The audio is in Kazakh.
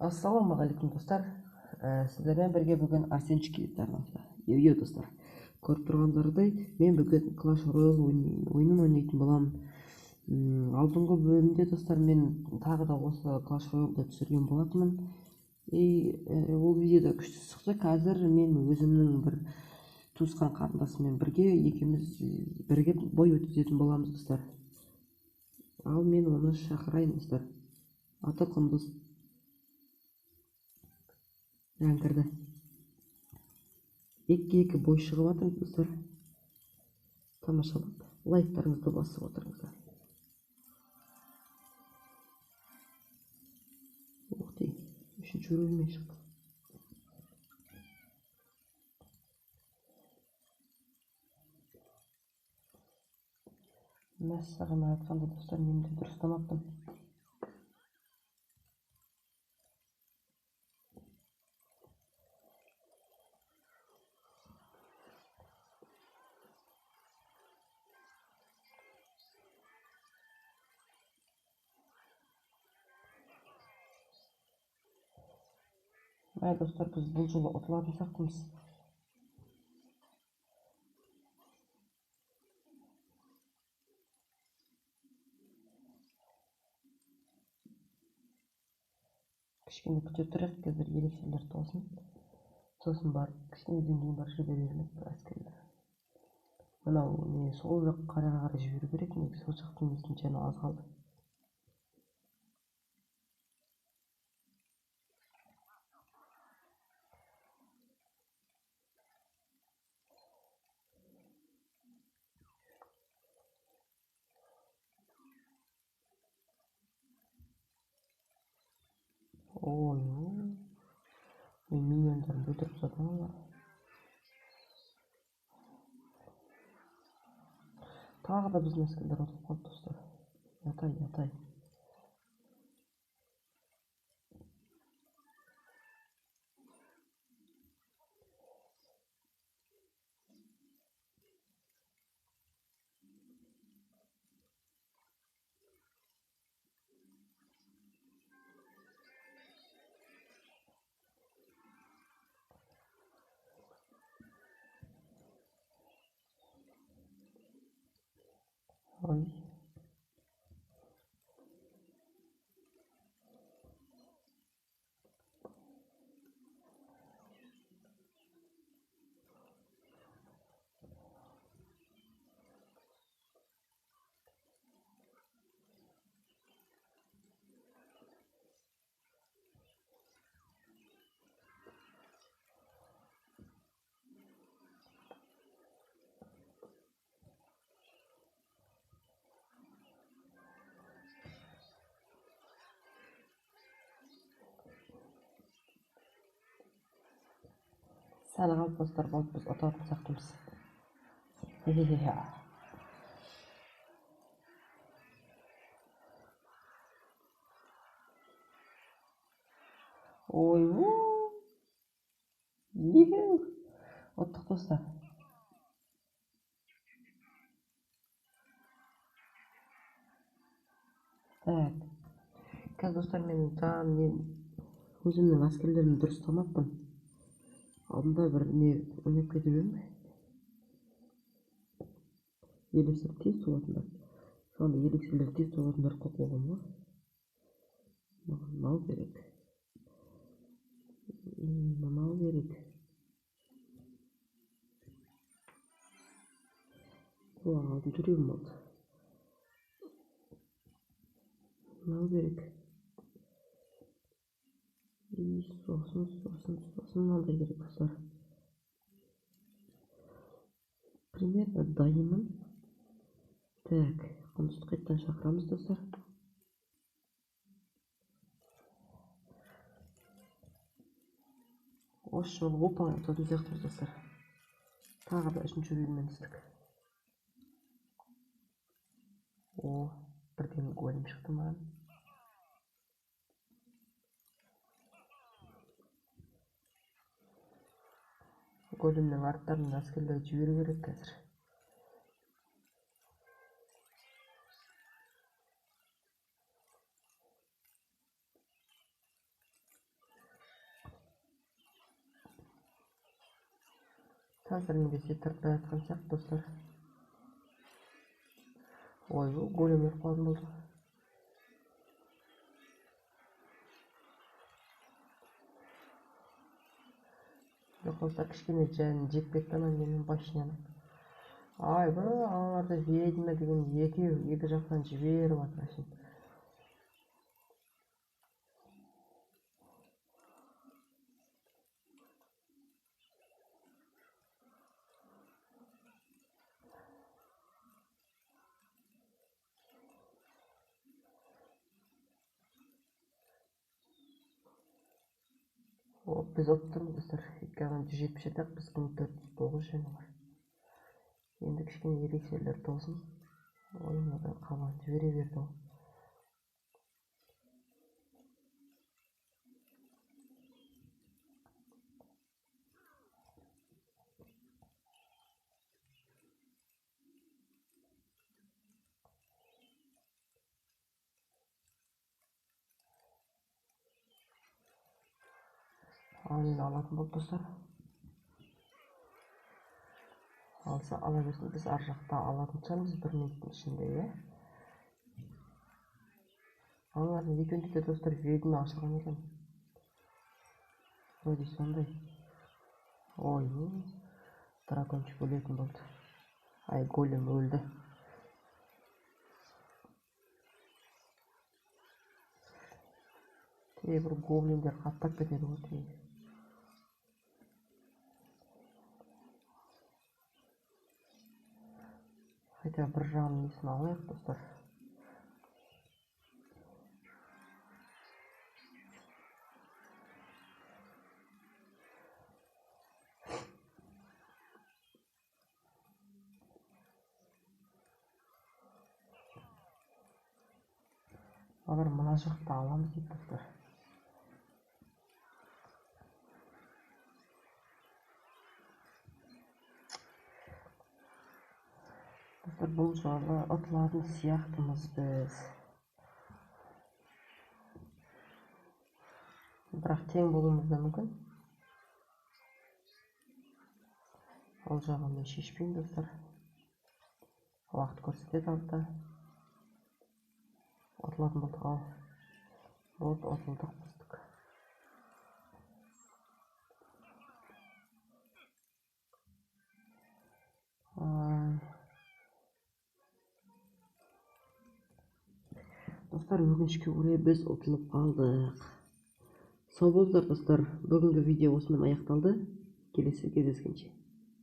Ассалаумағалейкум, достар. Сіздермен бірге бүгін Арсенчик арнасында. Йо, достар. Көріп тұрғандардай, мен бүгін Clash Royale ойынын ойнайтын боламын. Алдыңғы бөлімде, достар, мен тағы да осы Clash Royale'да түсірген болатынмын. И ол видеода күшті шықты. Қазір мен өзімнің бір туысқан қарындасыммен бірге екеуміз бірге бой өткізетін боламыз, достар. Ал мен оны шақырайын, достар. Аты Құндыз. Ән кірді. 2-2 бой шығып жатыр, достар. Тамашалап, лайктарыңызды басып отырыңыздар. Ух ты, үшінші уровеньмен шықты. Мәссаған, айтқанда, достар, немді дұрыстамаппын. Мә, достар, біз бұл жолы ұтылатын сияқтымыз. Кішкене күте тұрайық, қазір елексерлер толсын. Сосын барып, кішкенеден кейін барып жібере бермек бір әскерлер. Мынау не, сол жақ қарай жіберу керек, негізі сол жақтың несін жаны аз қалды. Ой, мен миньондарын өлтіріп тастадым олар. Тағы да біздің әскерлер ұтылып қалды, достар. Ятай, ятай. Ой. Сәл қалды, достар, болды, біз ұтатын сияқтымыз. Ой, ұттық, достар. Так, қазір, достар, мен жаңа өзімнің әскерлерімді дұрыстамаппын. Алдында бір не ойнап кетіп едім. Елексір тез толатындар. Сонда елексірлер тез толатындар қойып қойған ғой. Маған мынау керек. Мынау керек. О, алтын жүрегім болды. Мынау керек. И сосын, сосын мынандай керек, достар. Примерно дайынмын. Так, Құндызды қайтадан шақырамыз, достар. Осы жолы оп-оңай ұтатын сияқтымыз, достар. Тағы да үшінші уровеньмен түстік. О, бірден голем шықты маған. Големнің арттарынан әскерлерді жіберу керек қазір. Сәл-сәл десе тартпай жатқан сияқты достар. Ой, бұл голем өліп қалатын болды. Жоқ, достар, кішкене жан жетіп кетті ана менің башняның. Айбай, аналарды ведьма деген екеу екі жақтан жіберіп жатыр әшейін. Біз ұтып тұрмыз достар. Өйткені 177 ақ, біздің 409 жөні бар. Енді кішкене ерекшелер толсын. Ой, мынадан қабан жібере берді ғой. Ал енді алатын болды достар. Алса ала берсін, біз ар жақта алатын шығармыз бір минуттың ішінде, иә. Аналардың екеуінде де достар ведьма ашылған екен. Вроде сондай. Ой, дракончик өлетін болды. Ай, голем өлді. Кейбір гоблиндер қаптап кетеді ғой тегі. Хотя бір жағын несін алайық достар. Олар мына жақты аламыз дейді достар. Достар, бұл жолы ұтылатын сияқтымыз біз. Бірақ тең болуымыз да мүмкін. Ол жағын мен шешпеймін достар. Уақыт көрсетеді алда. Ұтылатын болдық ау. Болды, ұтылдық біздік. Ай. Достар, өкінішке орай біз ұтылып қалдық. Сау болыңыздар достар. Бүгінгі видео осымен аяқталды. Келесі кездескенше.